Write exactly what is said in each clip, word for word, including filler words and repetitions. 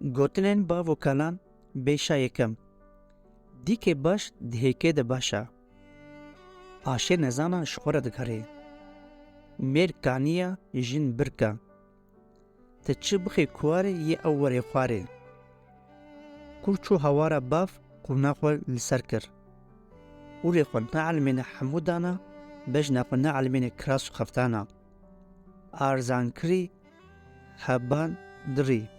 Gotinên bav û kalan, beşa yekem. Dîkê baş di hêkê de baş e. Aşê nezana ji xwe re digerê. Mêr kaniya, jin birka. Ti çi bixê kuwarê yê ew werê xwarê. Kur çû hawara bav qûna xwe li ser kir. Ûrê xwe neelmêne hemû dana, bejna xwe neelmêne kiras û xeftana. Arzankirî heban dirî.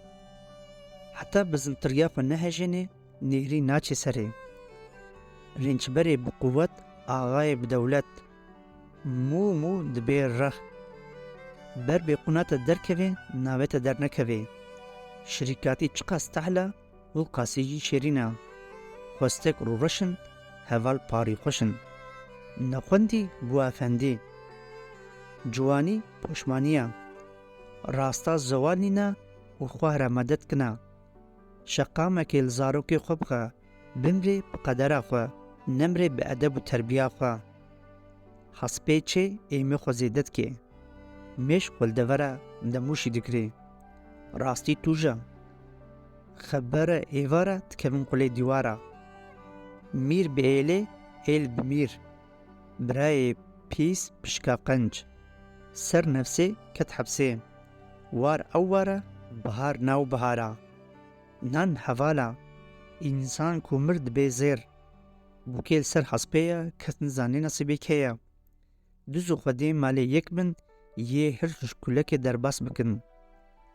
Heta bizintiriya xwe nehejênê, nêrî naçê serê. Rênçberê bi quwet, axayê bi dewlet. Mû mû dibê rex. Ber bê qûna te derkevê, navê te dernekevê. Şirîkatî çiqas tehl e, û qasî jî şêrîn e. Xwestek rûreş in, heval parî xweş in. Nexwendî bû efendî. Ciwanî poşmanî ye. Rasta zewal nîne û xwe here medet kine. Şeqamekê li zarokê xwe bixe, bimrê bi qedera xwe, nemrê bi edeb û terbiya xwe. Hespê çê êmê xwe zêde dike. Mêş xwe li devera demûşî digirê. Rastî tûj e. Xebere êvara dikevin qulê dîwara. Mîr bi êlê, êl bi mîr. Birayê pîs pişka qenc. Ser nefsê ket hepsê. War ew war e, bihar nav bihara. Nan hevala, însan ku mir dibê zêr. Bûkê li ser hespê ye, kes nizane nesîbê kê ye. Duz û xwedê malê yek bin, yê hirç ji kulekê derbas bikin.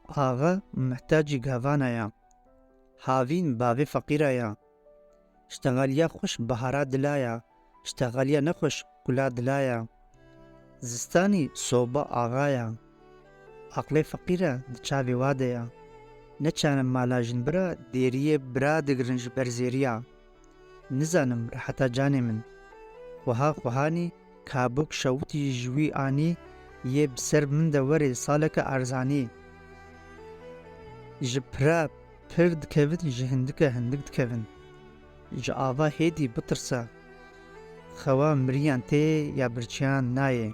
Axa mihtacî gavana ya. Havîn bavê feqîra ya. Ştexaliya xweş bahara dila ya. Ştexaliya nexweş kula dila ya. Zistanî soba axa ya. Aqlê feqîre di çavê wa de ya. Ne çare mala jinbira dêriyê bira digirin ji ber zêriya. Nizanim reheta canê min. Xweha xwehanî kabûk şewitî ji wî anî yê bi ser min de werê saleke arzanî. Ji pira pir dikevin, ji hindike hindik dikevin. Ji ava hêdî bitirse. Xewa miriyan tê ya birçiyan nayê.